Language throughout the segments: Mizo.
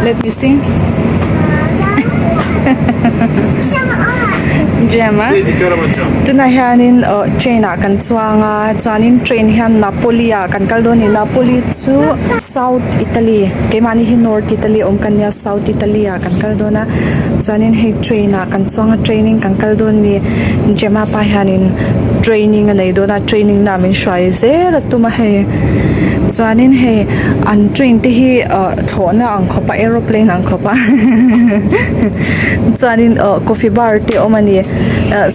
Let me see. Gemma. Tunah hianin aw train ah kan chuang a chuanin train hian Napoli ah kan kal dawn a ni Napoli chu South Italy keimahni hi North Italy awm kan nia South Italy ah kan kal dawn a chuanin hei train ah kan chuang a training kan kal dawn a ni Gemma pa hianin training a nei dawn a training na min hruai zel a tum a hei chuanin hei an train te hi ah thlawhna ang khawp a aeroplane ang khawp a chuanin ah coffee bar te a awm a ni ah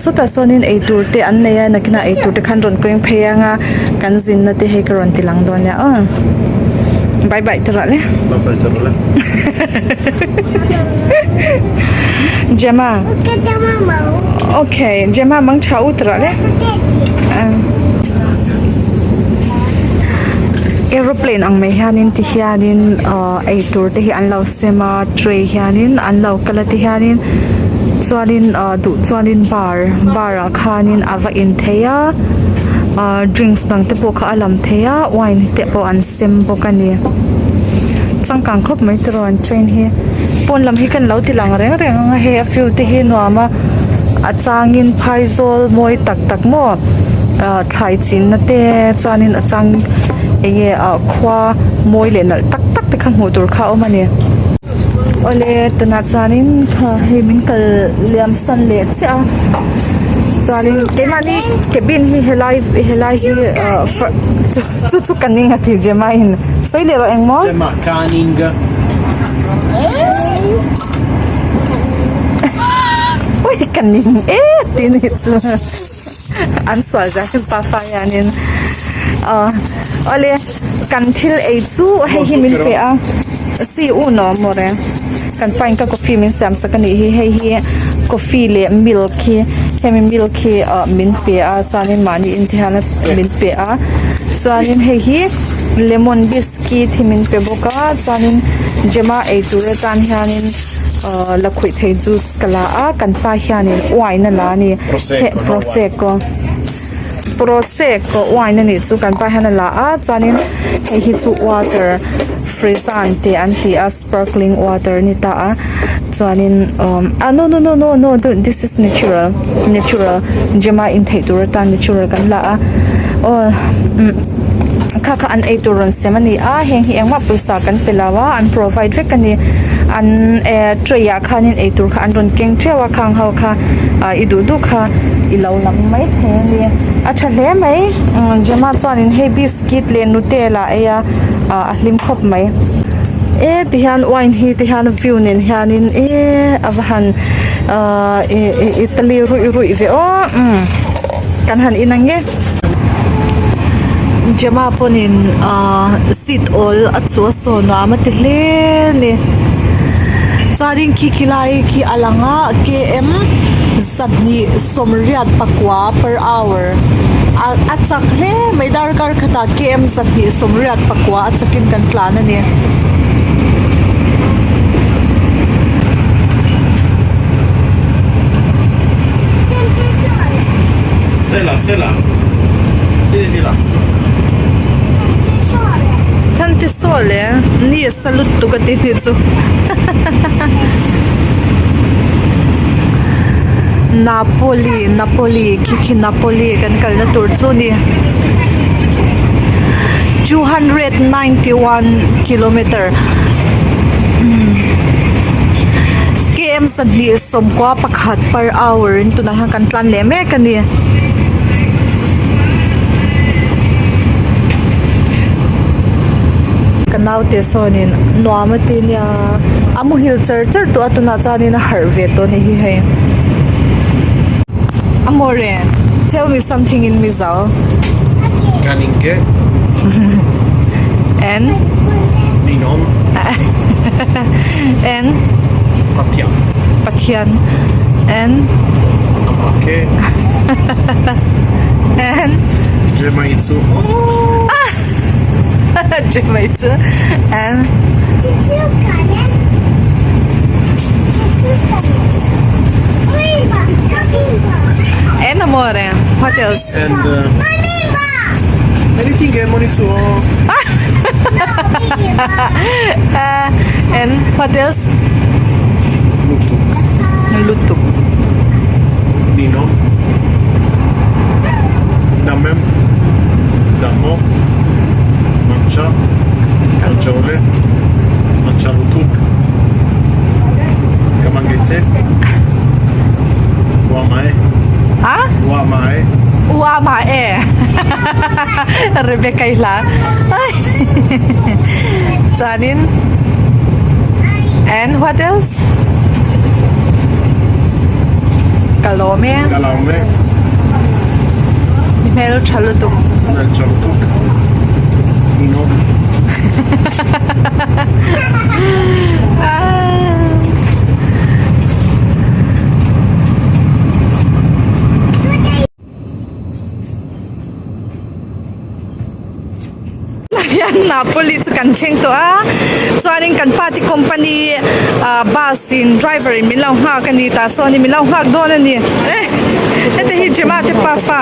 sawtah sawnin eitur te an nei a nakinah eitur te khan rawn keng phei ang a kan zinna te hei ka rawn ti lang dawn nia aw bye bye te rawh le bye bye te rawh le Gemma okay Gemma mang tha u te rawh le aeroplane ang mai hianin ti hianin ahh eitur te hi an lo sem a tray hianin an lo kal a ti hianin chuanin ahh duh chuanin bar bar ah khanin a va in thei a ahh drinks dang te pawh kha a lam thei a wine te pawh an sem bawk a ni changkang khawp mai tiraw an train hi pawn lam hi kan lo ti lang reng reng ang a hei a view te hi nuam a a changin phaizawl mawi tak tak maw ah thlai chinna te chuanin a chang eng nge ah khua mawi leh nalh tak tak te kha hmuh tur kha a awm a ni awle tunah chuanin kha hei min kal liam san leh chiah a chuanin keimahni cabin hi helai helai hi ah chu chu ka ning a ti Gemma in sawi leh rawh engmaw. Gemma kaning. Ui ka ning e tih ni chu an sual zia hi pafa hianin ah awle kan thil ei chu hei hi min pe a si u no mawre kan pain ka coffee min siam sak a nih hi hei hi coffee leh milk hi hemi milk hi ah min pe a chuanin mahni in te hian min pe a chuanin hei hi lemon biscuit hi min pe bawk a chuanin Gemma eitur atan hianin ahh lakhuih thei juice ka la a kan pa hianin wine a la a ni prosecco prosecco wine a nih chu kan pa hian a la a chuanin hei hi chu water frizzante an ti a sparkling water a ni ta a chuanin umm ah no no no no no this is natural natural Gemma in theih tur atan natural kan la a aw umm kha kha an eitur rawn sem a ni a heng hi engmah pawisa kan pe lo a an provide vek a ni an eh tray ah khanin eitur kha an rawn keng teuh a khang ho kha ah i duh duh kha i lo lam mai thei a ni a tha hle mai umm Gemma chuanin hei biscuit leh nutella a ei a ah a hlim khawp mai e ti hian wine hi ti hian view nen hianin e a va han ah Italy ruih ruih ve aw umm kan han in ang e. Gemma pawnin ahh seat awl a chu a saw nuam a ti hle a ni chuanin khi khi lai khi a lang a km 280 per hour a a chak hle mai darkar khatah km 280 a chakin kan tlan a ni. Thanti saw le ni a sa lut tuk a ti ni chu Napoli Napoli khi khi Napoli kan kalna tur chu ni 291 kilometer km 291 per hour in tunah hian kan tlan leh mek a ni. Ka naute sawnin nuam a ti nia a muhil char char tawh a tunah chuanin a harh ve tawh a ni hi hei. Amore tell me something in Mizo. Kaninge. And? Ninom. And? Pathian. Pathian. And? Amake. And? Jemaichu. Jemaichu. And? And amore. What else? And uh, anything eh, Monitsu. And what else? Lutuk. Lutuk. Nino. Damem. Damo. Mancha. Mancha ole. Mancha lutuk. Kamangetse. Uamae. A? Uamae. Uama e. Rebecca i hla. Chuanin And what else? Ka lawm e. Ka lawm e. I hmel tha lutuk. Hmel tha lutuk. Ninawm. Hian Napoli chu kan thleng tawh a chuanin kan party company ah bus in driver in min lo nghak a ni tah sawn in min lo nghak dawn a ni eh heti hi Gemma te pafa.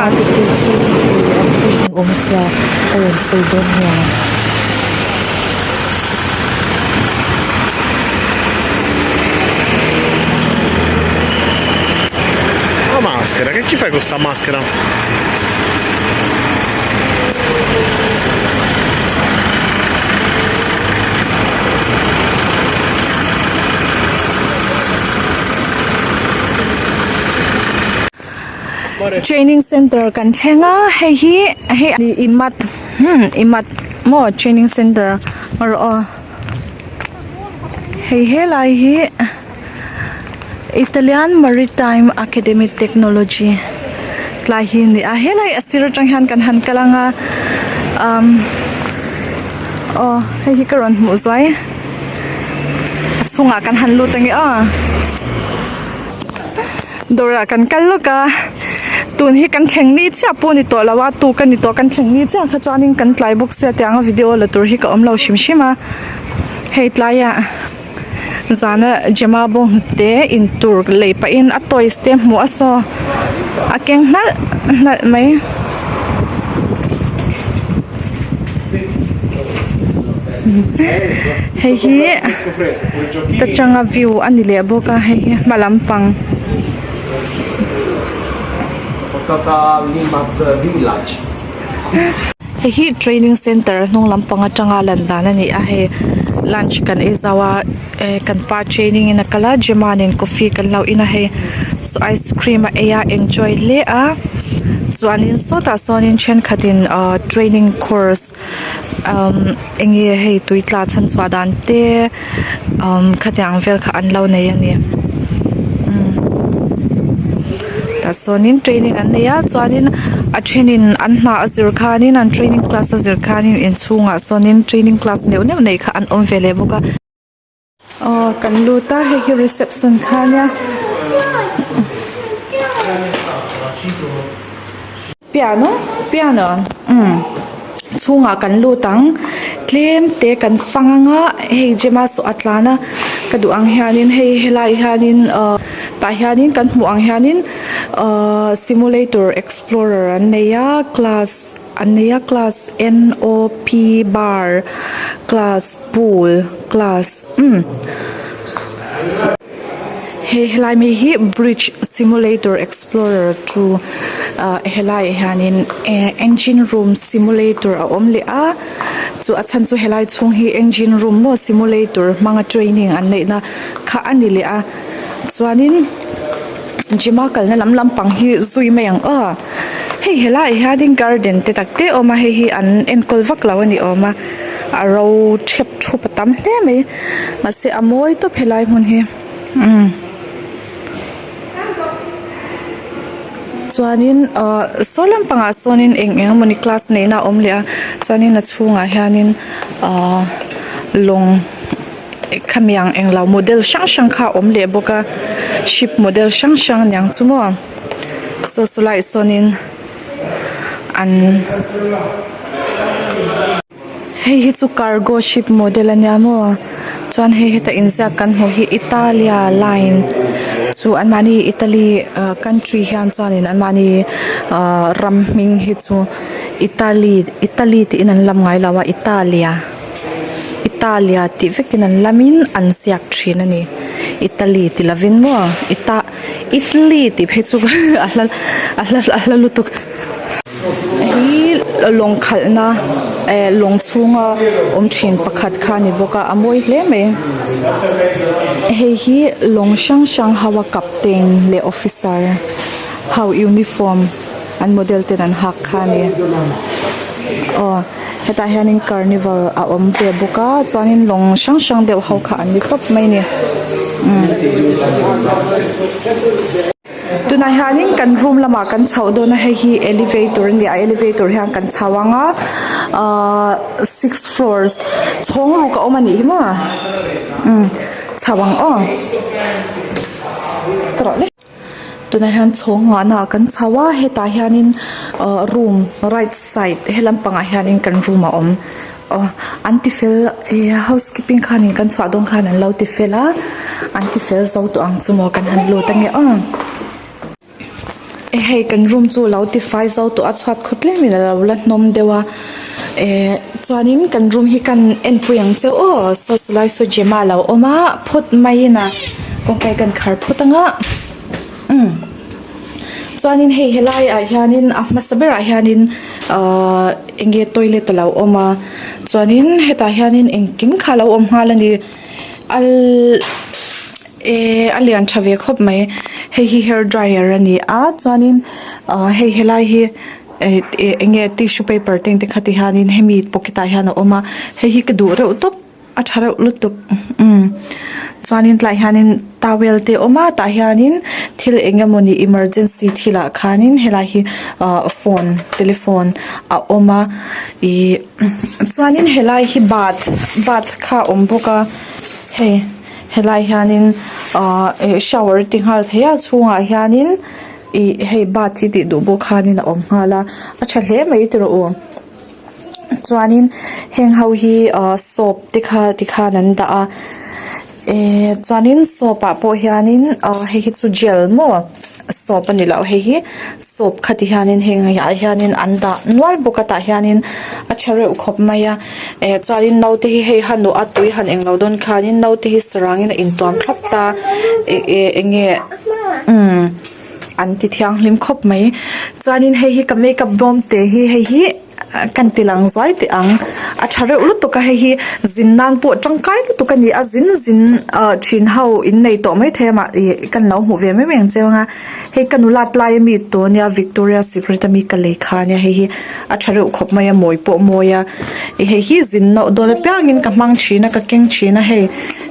La maschera, che ci fai con sta maschera? Training center kan thleng a hei hi hei i mat hmm i mat maw training center erawh aw hei helai hi. Italian Maritime Academy Technology tlai hi a ni a helai a sir atang hian kan han kal ang a umm aw hei hi ka rawn hmuh zuai a chhungah kan han lut ange aw dawrah kan kal lawk a tun hi kan thleng ni chiah pawh a ni tawh lo a tuk a ni tawh kan thleng ni chiah kha chuanin kan tlai bawk sia tiang a video la tur hi ka awm lo hrim hrim a hei tlaiah. Zana Gemma bawng te in tur lei pahin a toys te hmuh a saw a keng hnalh hnalh mai. Hei hi ta tanga view a ni leh bawk a hei hi hma lampang. Hei hi training center hnung lampang atanga lan dan a ni a hei lunch kan ei zau a eh kan pa training in a kal a Gemma nen coffee kan lo in a hei saw ice cream a ei a enjoy hle a chuanin sawtah sawnin thenkhatin ahh training course umm eng nge hei tui tla chhan chhuah dan te umm khatiang vel kha an lo nei a ni umm tah sawnin training an nei a chuanin a thenin an hna a zir khanin an training class a zir khanin inchhungah sawnin training class neuh neuh nei kha an awm ve leh bawk a. Aw kan lut a hei hi reception kha a nia. Piano piano umm chhungah kan lut ang tlem te kan fang anga hei Gemma saw a tlan a ka duh ang hianin hei helai hianin ahh tah hianin kan hmuh ang hianin ahh simulator explorer an nei a class an nei a class N O P bar class pool class umm. Hei helai mi hi bridge simulator explorer chu ah helai ah hianin eh engine room simulator a awm leh a chu a chhan chu helai chhung hi engine room maw simulator hmanga training an neih na kha a ni leh a chuanin gym a kalna lam lampang hi zui mai ang aw hei helai ah hianin garden te tak te a awm a hei hi an enkawl vak lo a ni awm a a ro thep thup a tam hle mai. Mahse a mawi tawp helai hmun hi umm chuanin ahh saw lampangah sawnin eng eng emawni class neihna a awm leh a chuanin a chhungah hianin ahh lawng khami ang englo model hrang hrang kha a awm leh bawk a ship model hrang hrang aniang chu maw saw saw laiah sawnin an. Hei hi chu cargo ship model a nia maw chuan hei heta inziak kan hmuh hi Italia line chu anmahni Italy ah country hian chuanin anmahni ah ram hming hi chu Italy Italy tiin an lam ngai lo a Italia. Italia tih vekin an lamin an ziak thin a ni Italy ti lovin maw Ita Italy tih phei chu a hla a hla a hla lutuk hei hi lawng khalhna eh lawng chhunga awm thin pakhat kha a ni bawk a a mawi hle mai hei hi lawng hrang hrang ho a captain leh officer ho uniform an model ten an hak kha a ni aw hetah hianin carnival a awm ve bawk a chuanin lawng hrang hrang deuh ho kha an ni tawp mai a ni umm. Tunah hianin kan room lamah kan chhoh dawn a hei hi elevator a ni a elevator hian kan chho ang a ahh six floors chhawng ruk a awm a nih hi maw umm chho ang aw ka rawh le. Tunah hian chhawng ngahna ah kan chho a hetah hianin ahh room right side he lampangah hianin kan room a awm aw an ti fel eh housekeeping khanin kan chhuah dawn khan an lo ti fel a an ti fel zo tawh ang chu maw kan han lut ange aw eh hei kan room chu lo ti fai zo tawh a chhuat khaw tlem in alo la hnawm deuh a eh chuanin kan room hi kan enpui ang che aw saw chulai saw Gemma a lo awm a phawt mai in a kawngka hi kan khar phawt anga umm chuanin hei helai ah hianin a hmasa berah hianin ahh eng nge toilet a lo awm a chuanin hetah hianin engkim kha a lo awm nghal a ni al eh a lian tha ve khawp mai hei hi hair dryer a ni a chuanin ah hei helai hi eh eng nge tissue paper te ang te kha ti hianin hemi pocket ah hian a awm a hei hi ka duh reuh tawp. A tha reuh lutuk umm chuanin tlaiah hianin towel te a awm a tah hianin thil eng emawni emergency thilah khanin helai hi ahh phone telephone a awm a ihh chuanin helai hi bath bath kha a awm bawk a hei helai hianin ahh eh shower ti nghal thei a chhungah hianin ih hei bath hi tih duh bawk khanin a awm nghal a a tha hle mai tiraw u. Chuanin heng ho hi ahh soap te kha tikhan an dah a ehh chuanin soap ah pawh hianin ahh hei hi chu gel maw soap a ni lo hei hi soap kha ti hianin heng ah hianin an dah nual bawk a tah hianin a tha reuh khawp mai a eh chuanin naute hi hei han nawh a tui han englo dawn khanin naute hi sarangin a intuam thlap ta eh eng nge umm. An ti thianghlim khawp mai. Chuanin hei hi ka makeup bawm te hi hei hi kan ti lang zuai teh ang. A tha reuh lutuk a hei hi zin nan pawh tangkai lutuk a ni a zin zin ah thin ho in nei tawh maithei a mah ih kan lo hmuh ve mai mai ang che ang a. Hei ka nulat lai ami tawh ania Victoria Secret ami ka lei kha ania hei hi a tha reuh khawp mai a mawi pawh a mawi a. Ih hei hi zin loh dawn apiangin ka hmang thin a ka keng thin a hei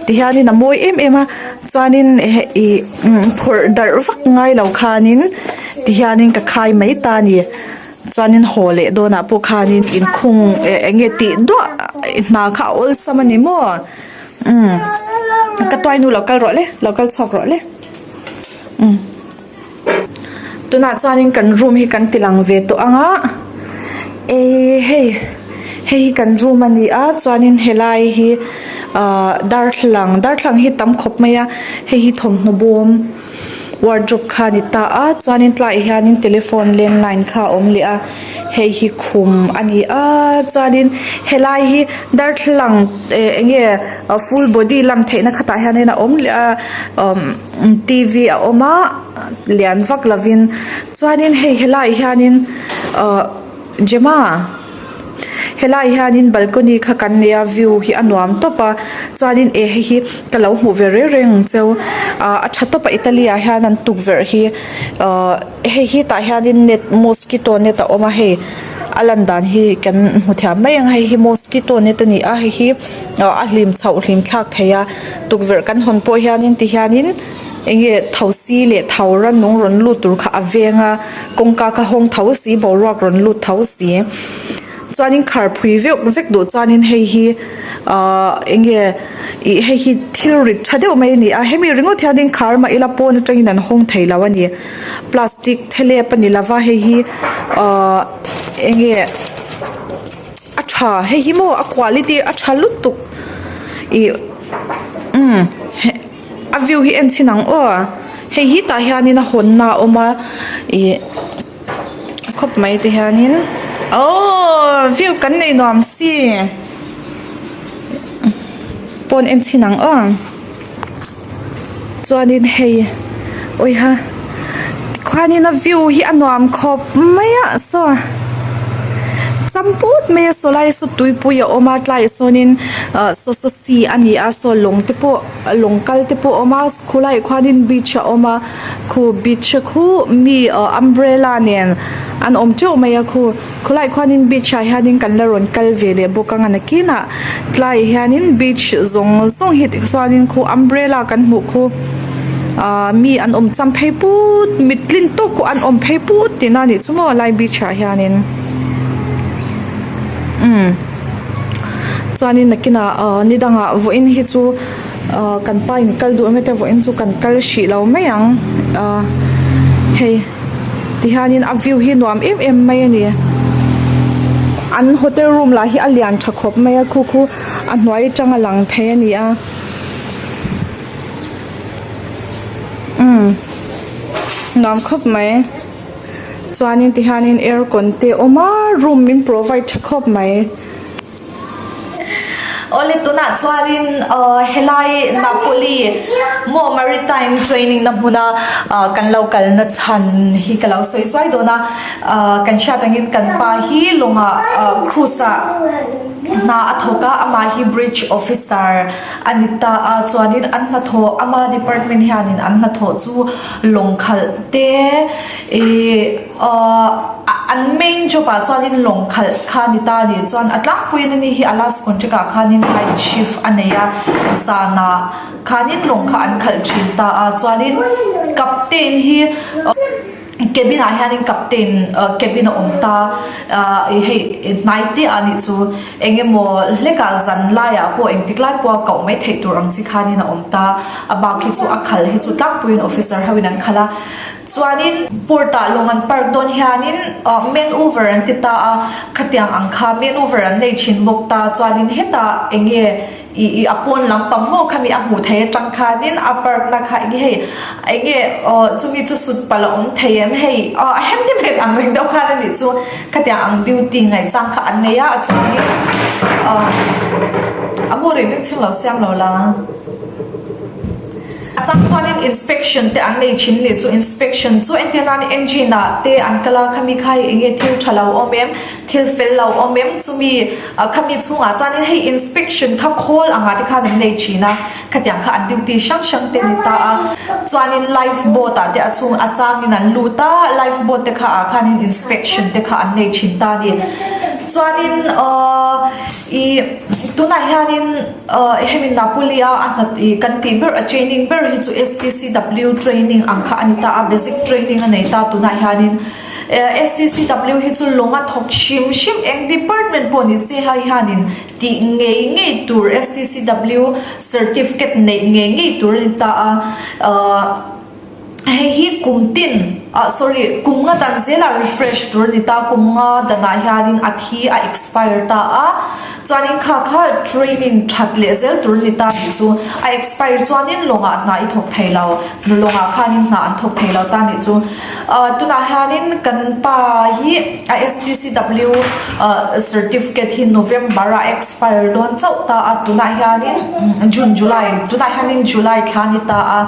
tihianin a mawi em em a. Chuanin ih phurh darh vak ngai lo khanin tihianin ka khai mai ta a ni chuanin haw leh dawnah pawh khanin inkhung eh eng nge tih duah hna kha a awlsam a ni maw umm ka tuainu lo kal rawh le lo kal chhuak rawh le umm tunah chuanin kan room hi kan ti lang ve tawh ang a eh hei hei hi kan room a ni a chuanin helai hi ahh darthlalang darthlalang hi tam khawp mai a hei hi thawmhnaw bawm wardrobe kha a ni ta a chuanin tlaiah hianin telephone landline kha a awm leh a hei hi khum a ni a chuanin helai hi darthlalang eh eng nge full body lang theihna khatah hianin a awm leh a umm t v a awm a lian vak lovin chuanin hei helaiah hianin ahh Gemma helaiah hianin balcony kha kan nei a view hi a nuam tawp a chuanin eh hei hi ka lo hmuh ve reng reng ang cheu ah a tha tawp a Italy ah hian an tukverh hi ahh hei hi tah hianin net mosquito net a awm a hei a lan dan hi kan hmu thiam mai ang hei hi mosquito net a ni a hei hi ah a hlim chhoh hlim thlak thei a tukverh kan hawn pawh hianin ti hianin eng nge thosi leh tho rannung rawn lut tur kha a veng a kawngka kha hawng tho si boruak rawn lut tho si chuanin khar phui veuh vek duh chuanin hei hi ahh eng nge ih hei hi thil rit tha deuh mai a ni a hemi ringawt hianin khar mah ila pawn atangin an hawng thei lo a ni plastic thelep a ni lova hei hi ahh eng nge. A tha hei hi maw a quality a tha lutuk ih umm a view hi en chhin ang aw hei hi tah hianin a hawnna a awm a ih khawp mai te hianin aww view kan nei nuam si. Pawn en chhin ang aw. Chuanin hei awiha tikhuanin a view hi a nuam khawp mai a saw champut mai a saw lai saw tuipui a awm a tlaiah sawnin ah saw saw sea a ni a saw lawng te pawh lawng kal te pawh a awm a khulaiah khuanin beach a awm a khu beach a khu mi ah umbrella nen an awm teuh mai a khu. Khawlaiah khuanin beach ah hianin kan la rawn kal ve leh bawk ang a nakinah tlaiah hianin beach zawng zawng hi tikchuanin khu umbrella kan hmuh khu ahh mi an awm cham phei put mit tlin tawk pawh an awm phei put tihna a nih chu maw lai beach ah hianin umm chuanin nakinah ahh ni dangah vawiin hi chu ahh kan pa in kal duh em te vawiin chu kan kal hrih lo mai ang ahh hei. Tihianin a view hi nuam em em mai a ni. An hotel room lah hi a lian tha khawp mai a khu khu a hnuai atang a lang thei a ni a. Umm nuam khawp mai. Chuanin tihianin aircon te a awm a room min provide tha khawp mai. Awle tunah chuanin ahh helai Napoli maw maritime training na hmuna ahh kan lo kalna chhan hi ka lo sawi suai dawn a ahh kan hriat angin kan pa hi lawngah ahh cruise ah hna a thawk a amah hi bridge officer a ni ta a chuanin an hnathawh ama department hianin an hnathawh chu lawng khalh te ihh ahh. An main job ah chuanin lawng khalh kha a ni ta a nih chuan a tlangpuiin ani hi a last contract ah khanin night shift a nei a, zanah khanin lawng kha an khalh thin ta a chuanin captain hi cabin ah hianin captain cabin a awm ta ah hei hnai te ah nih chu eng emaw hlekah zan laiah pawh engtik lai pawha koh mai theih tur ang chi khanin a awm ta a bak hi chu a khalh hi chu tlangpuiin officer ho in an khalh a. Chuanin port ah lawng an park dawn hianin maneuver an ti ta a, khatiang ang kha maneuver an nei thin bawk ta, chuanin hetah eng nge i i a pawn lampang maw khami a hmuh theih atang khanin a park na kha eng nge hei eng nge aw chumi chu sut palh a awm thei em hei aw a handyman ang reng deuh khan a nih chu khatiang ang duty ngaihchang kha an nei a, chuanin aw a maw rih bik chhung lo siam lo la. A chang chuanin inspection te an nei thin nih chu inspection chu entir nan engine ah te an kal a khami kha hei enge thil tha lo awm em thil fel lo awm em chumi khami chhungah chuanin hei inspection kha khawl angah te khan an nei thin a khatiang kha an duty hrang hrang te ni ta a chuanin life boat ah te a chhung a changin an lut a life boat te kha ah khanin inspection te kha an nei thin ta a ni chuanin ahh ih tunah hianin. Hemi Napoli a a hnat i kan tih ber a training ber hi chu STCW training ang kha a ni ta a, basic training a nei ta tunah hianin STCW hi chu lawng a thawk hrim hrim eng department pawh ni se hei hianin tih ngei ngei tur STCW certificate neih ngei ngei tur a ni ta a. Hei hi kum tin ah sorry kum nga dan zelah refresh tur a ni ta kum nga danah hianin a thi a expire ta a chuanin kha kha training that leh zel tur a ni ta tih chu a expire chuanin lawngah hna i thawk thei lo lawngah khanin hna an thawk thei lo ta nih chu ah tunah hianin kan pa hi a S_T_C_W ah certificate hi November ah expire dawn chauh ta a tunah hianin June July tunah hianin July thla a ni ta a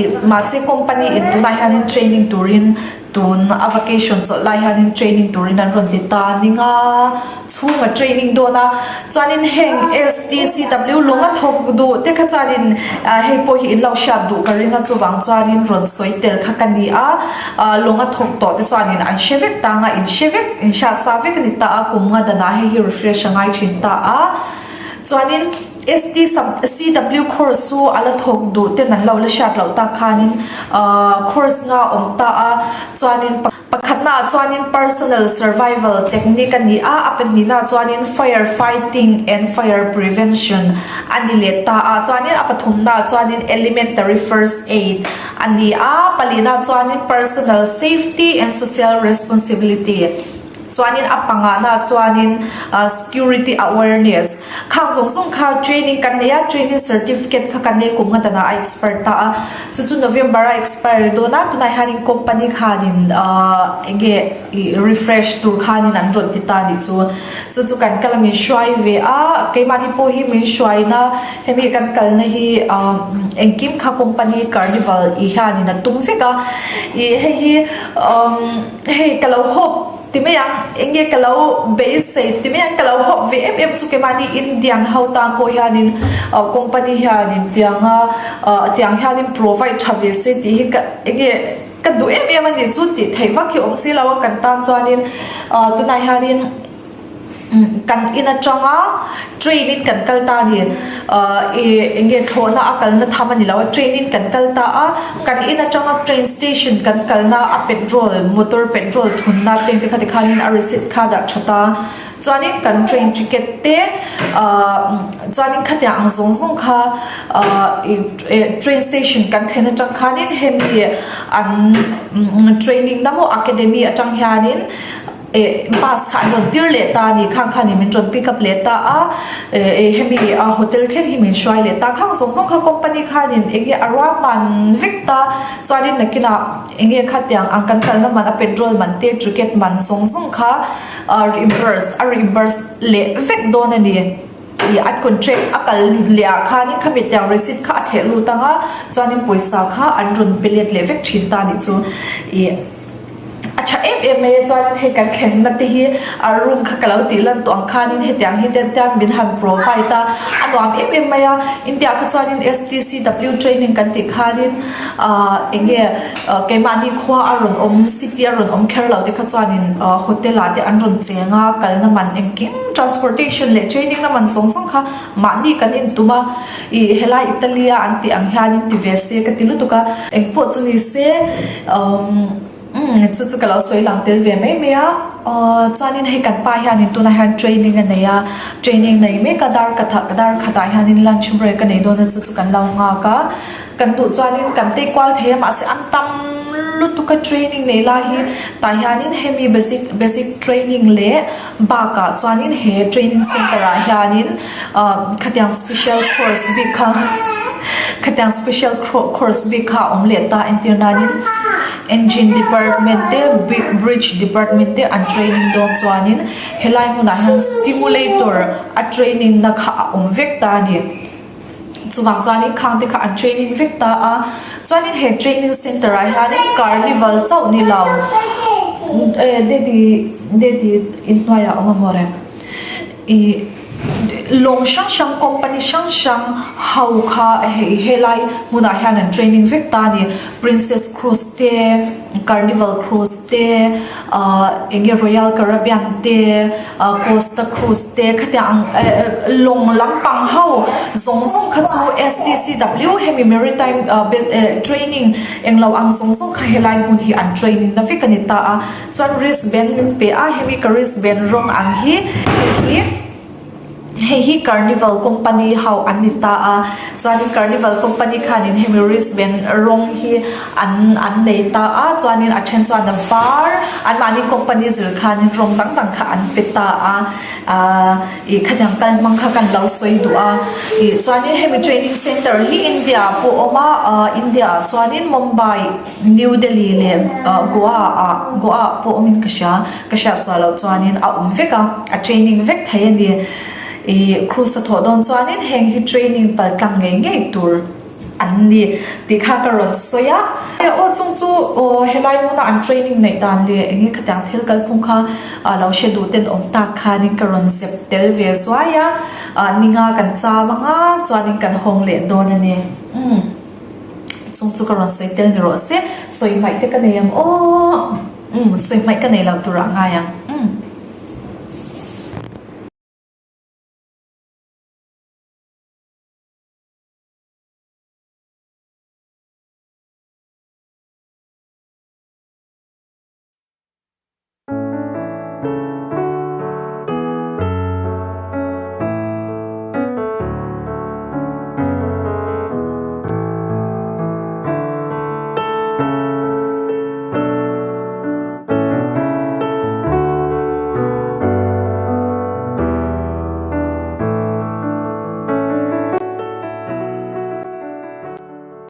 ih mahse company in tunah hianin training turin tun a vacation chawlh lai hianin training turin an rawn ti ta a ni nga chhunga training dawn a chuanin heng S T C W lawnga thawk duh te kha chuanin ah hei pawh hi in lo hriat duh ka ring a chuvang chuanin rawn sawi tel kha ka ni a ah lawnga thawk tawh te chuanin an hre vek tang a in hre vek in hriat sa vek a ni ta a kum nga danah hei hi refresh a ngai thin ta a chuanin ST CW course chu a la thawk duh ten an lo la hriat loh tak khanin ah course nga a awm ta a chuanin pakhatna ah chuanin personal survival technique a ni a a pahnihna ah chuanin fire fighting and fire prevention a ni leh ta a chuanin a pathumna ah chuanin elementary first aid a ni a palihna ah chuanin personal safety and social responsibility. Chuanin a pangahna chuanin security awareness. Khang zawng zawng kha training kan nei a, training certificate kha kan nei kum nga danah a expire ta a, chu chu November a expire dawn a, tunah hianin company khanin ahh eng nge ih refresh tur khanin an rawn ti ta a nih chu. Chu chu kan kal a min hruai ve a, keimahni pawh hi min hruaina hemi kan kalna hi ahh engkim kha company carnival ih hianin a tum vek a, ih hei hi umm hei ka lo hope Ti mai ang, eng nge ka lo beisei ti mai ang, ka lo hawp ve em em chu keimahni Indian ho tan pawh hianin company hianin tianga tiang hianin provide tha ve se tih hi ka eng nge ka duh em em a nih chu tih theih vak hi awm si lo a kan tan chuanin tunah hianin kan in atanga train in kan kal ta a ni. Ahh eng nge thlawhna a kalna tham a ni lo a, train in kan kal ta a, kan in atanga train station kan kalna a petrol motor petrol thunna te te kha tikhanin a receipt kha dah tha ta, chuanin kan train ticket te ahh chuanin khatiang ang zawng zawng kha ahh train station kan thlen atang khanin hemi an training na maw academy atang hianin. Eh bus kha an rawn tir leh ta a ni, khang khan in min rawn pick up leh ta a, eh hemi a hotel thleng hi min hruai leh ta, khang zawng zawng kha company khan in eng nge a ruahman vek ta, chuan in nakinah eng nge khatiang ang kan kalna man a petrol man te ticket man zawng zawng kha reimburse a reimburse leh vek dawn a ni. Ih a contract a kal leh ah khanin khami tiang receipt kha a theh lut ang a, chuanin pawisa kha an rawn pe let leh vek thin ta a nih chu. Ih a tha em em mai a chuanin hei kan thlenna te hi a room kha ka lo tih lan tawh ang khanin hetiang hi te tiang min han provide a, a nuam em em mai a. India kha chuanin STCW training kan tih khanin ah eng nge keimahni khua a rawn awm city a rawn awm kher lo te kha chuanin hotel ah te an rawn cheng a, kalna man engkim transportation leh training na man zawng zawng kha mahni kan intum a, ih helai Italy a an tih ang hianin ti ve se ka ti lutuk a, engpawh chu ni se umm chu chu ka lo sawi lang tel ve mai mai a, chuanin hei kan pa hianin tunah hian training a nei a, training nei mek a dar dar khatah hianin lunch break a nei dawn a chu chu kan lo nghak a. Kan duh chuanin kan tei kual thei a mahse an tam lutuk a training nei lai hi tah hianin hemi basic basic training leh bakah chuanin he training center ah hianin ah khatiang special course bik kha khatiang special course bik kha a awm leh ta entir nanin engine department te bridge department te an training dawn chuanin helai hmunah hian stimulator a training na kha a awm vek ta a ni. Chuvang chuanin khang te kha an training vek ta a, chuanin he training center ah hianin carnival chauh ni lo eh daddy daddy inhnuai ah a awm a maw reng ih lawng hrang hrang company hrang hrang ho kha hei helai hmunah hian an training vek ta a ni princess cruise te carnival cruise te ahh eng nge royal caribbean te ahh costa cruise te khatiang ang eh lawng lampang ho zawng zawng kha chu S_T_C_W hemi maritime ah eh training englo ang zawng zawng kha helai hmun hi an training na vek a ni ta a chuan wristband min pe a hemi ka wristband rawng ang hi hei hi. Hei hi Carnival company ho an ni ta a, chuanin Carnival company khanin hemi wristband rawng hi an an nei ta a, chuanin a then chuan a var anmahni company zir khanin rawng dang dang kha an pe ta a, ahh ih khatiang kal hmang kha kan lo sawi duh a, ih chuanin hemi training center hi India ah pawh a awm a, ahh India ah chuanin Mumbai, New Delhi leh Goa ah Goa ah pawh awmin ka hria. Ka hriat suah loh chuanin a awm vek a, a training vek thei a ni. Ih cruise a thawh dawn chuanin heng hi training pal tlang ngei ngei tur an ni tih kha ka rawn sawi a. Aw chung chu aw helai hmuna an training neih dan leh eng nge khatiang thil kalphung kha lo hre duh ten awm tak khanin ka rawn zep tel ve zuai a, ninga kan cham anga chuanin kan hawng leh dawn a ni. Umm. Chung chu ka rawn sawi tel ni rawh se, sawi hmaih te ka nei ang aw. Umm sawi hmaih ka nei lo tur ah ngai ang.